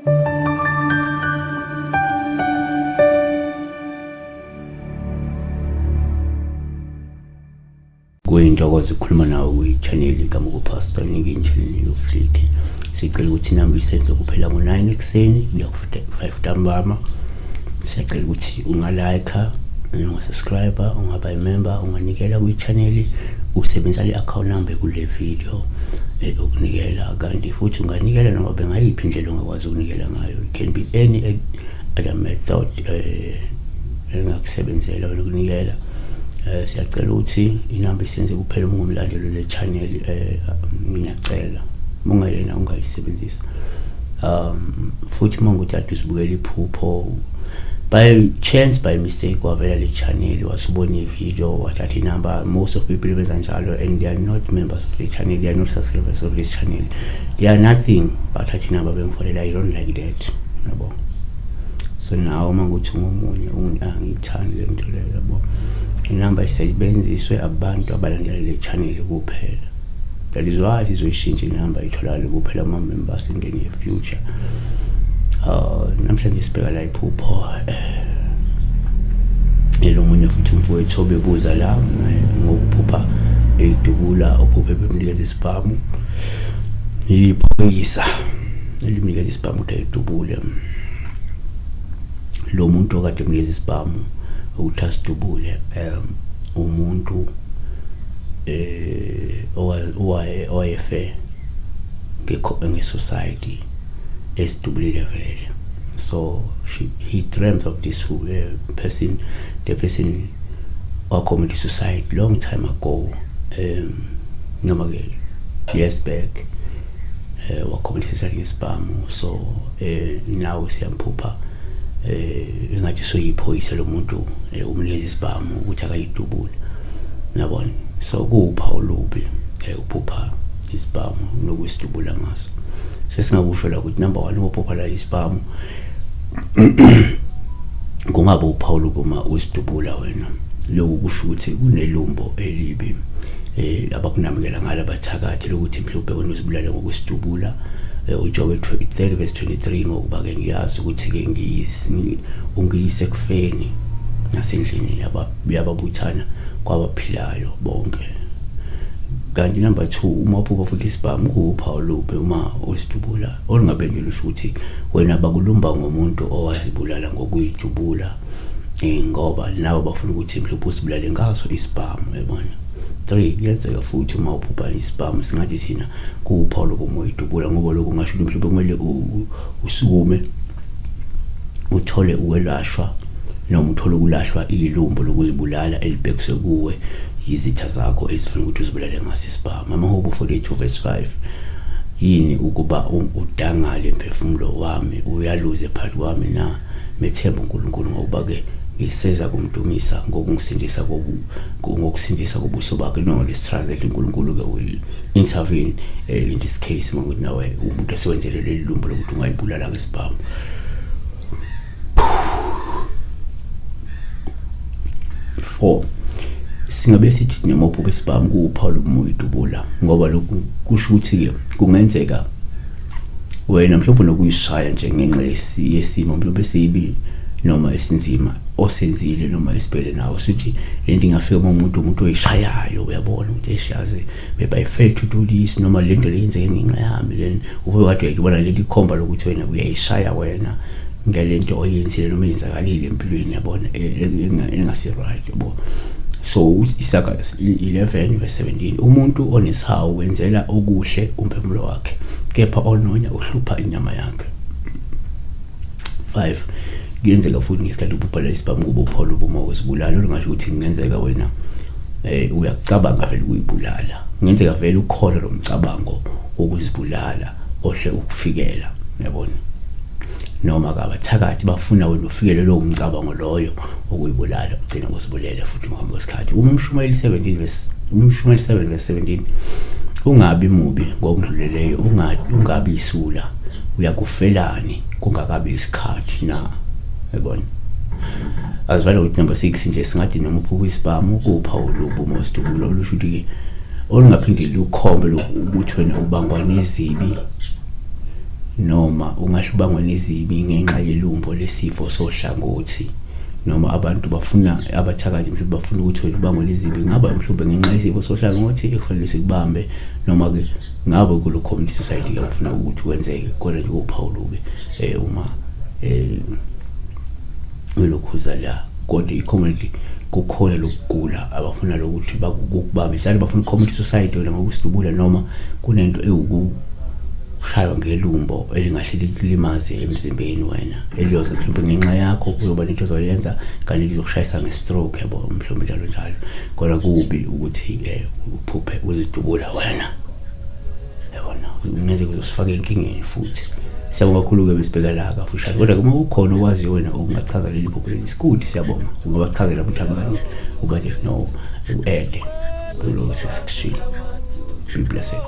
Kuyintokozo ukukhuluma nawe kwi-channel kaMuku Pastor Niki Ufliki. Sicela ukuthi inamba isenze kuphela ngo-9 ekuseni kuya ku-5 ntambama. Siyacela ukuthi unga-like, unga-subscribe, ungaba i-member, unganikela kwi-channel usebenzisa le account number kule video ukunikela, kanti futhi unganikela noma bengayiphi indlela ongakwazi ukunikela ngayo. It can be any other method engakusebenzela wena ukunikela. Siyacela ukuthi inamba isenze kuphela uma ungumlandeli le channel. Ngiyacela, uma ungayena ungayisebenzisa. Futhi uma ngukuthi ade usibukela iphupho, by chance, by mistake wavela le channel, wasubona i-video, wathatha inamba. Most of people benza njalo and they are not members of the channel, they are not subscribers of this channel, they are nothing. Bathatha inamba bengifonela. I don't like that, yabo. So nawe uma ngukuthi ungomunye, angiyithandi le nto leyo, yabo. Inamba isebenziswe abantu abalandela le channel kuphela. That is why sizoyishintsha inamba, itholakale kuphela ama-members in the near future. Namhlanje sibheka la iphupho elomunye futhi umfowethu obebuza la ngokuphupha eyidubula, uphuphe bemnikeza isibhamu, iphoyisa elimnikeza isibhamu ukuthi ayidubule. Lo muntu okade emnikeza isibhamu ukuthi asidubule, umuntu owayefe nge-suicide, esidubulile vele. So he dreamt of this person, the person wa-commit suicide long time ago, noma ke years back, wa-commit suicide ngesibhamu. So now siyamphupha engathi soyiphoyisa lo muntu, umnikeza isibhamu ukuthi akayidubule, yabona. So kuwuphawu olubi uphupha isibhamu nokusidubula ngaso. Sesingakusho la ukuthi number 1, uphupha la isibhamu, kungabe uphawu olubi uma usidubula wena. Lokhu kusho ukuthi kunelumbo elibi abakunamukela ngalo abathakathi, lokuthi mhlawumbe wena uzibulale ngokusidubula. UJobe 30 verse 23, ngokuba ke ngiyazi ukuthi ke ungiyise ekufeni nasendlini yababuthana kwabaphilayo bonke. Kanti number 2, uma uphupha futhi isibhamu, kuwuphawu olubi uma usidubula, olungabe nje lusho ukuthi wena bakulumba ngomuntu owazibulala ngokuyidubula, ngoba nabo bafuna ukuthi mhlawumbe usibulale ngaso isibhamu, yabona. 3, kuyenzeka futhi uma uphupha isibhamu, singathi thina kuwuphawu lokuba uyidubula, ngoba lokhu kungasho ukuthi mhlawumbe kumele usukume uthole ukwelashwa noma uthole ukulahlwa ilumbo lokuzibulala elibhekiswe kuwe yizitha zakho ezifuna ukuthi uzibulale ngaso isibhamu. Amahubo 42 verse 5, yini ukuba udangale mphefumulo wami, uyaluze phakathi kwami na? Methemba uNkulunkulu, ngokuba ke ngiseza kumdumisa ngokungisindisa ngokusindisa kobuso bakhe. No, let's translate, uNkulunkulu ke will intervene in this case ngokuthi nawe umuntu esewenzele leli lumbo lokuthi ungayibulala ngesibhamu. 4, singabe sithi noma uphupha isibhamu kuwuphawu lokuba uyidubula, ngoba lokhu kusho ukuthi-ke kungenzeka wena mhlawumbe nokuyishaya nje ngenxa yesimo mhlawumbe esibi noma esinzima osenzile noma esibhele nawo. Sithi lento ingafika uma umuntu oyishayayo, uyabona ukuthi eshaze, maybe I failed to do this, noma lento le yenzeke ngenxa yami. Then ube kade uyayibona leli khomba lokuthi wena uyayishaya wena ngalento oyenzile noma eyenzakalile empilweni, yabona, engasi right, yabo. So Isaka 11 verse 17, umuntu onesihawu wenzela okuhle umphefumulo wakhe, kepha ononya uhlupha inyama yakhe. 5, kuyenzeka futhi ngesikhathi uphupha isibhamu kuba uphawu lokuba uzibulala, olungasho ukuthi kungenzeka wena uyakucabanga vele ukuyibulala, kungenzeka vele ukhona lo mcabango wokuzibulala ohle ukufikela, yabona, noma kabathakathi bafuna wena ufikele lowo mcabango loyo wokuyibulala, ugcina uzibulele futhi ngokuhamba kwesikhathi. Uma umshumayeli 17 verse, umshumayeli 7 verse 17, ungabi mubi ngokudluleleyo, ungabi isula, uyakufelani kungakabi isikhathi na? Yabona. Azivale ukuthi number 6 nje, singathi noma uphupha isibhamu kuphawu lobu mosidubula, olusho ukuthi olungaphinde lukhombe ukuthi wena ubangwa nezibi. Noma ungahle ubangwe nezibi ngenxa yelumbo lesifo sohlangothi, noma abantu bafuna abathakathi mhlawumbe bafuna ukuthi wena ubangwe nezibi, ngaba mhlawumbe ngenxa yesifo sohlangothi ekufanele sikubambe, noma-ke ngabe kulo community society ke ufuna ukuthi kwenzeke. Kodwa nje uphawu lubi uma elokhuza la, kodwa i-community kukhona lokugula abafuna lokuthi bakubambisane, bafuna i-community society wena ngokusidubula, noma kunento ewukushaywa ngelumbo elingahle likulimaze emzimbeni wena, eliyoze mhlawumbe ngenxa yakho kuyoba nento ozoyenza kanti lizokushayisa nge-stroke, yabo, mhlawumbe njalo njalo. Kodwa kubi ukuthi uphuphe uzidubula wena, yabona, kungenzeka uzosifaka enkingeni futhi. Siyabonga kakhulu-ke, besibheka la kafushane, kodwa uma kukhona okwaziyo wena okungachaza leli phupho leli sikudi, siyabonga, ungabachazela futhi abanye ubathi no u-ede kuloko sesikushilo. Be blessed.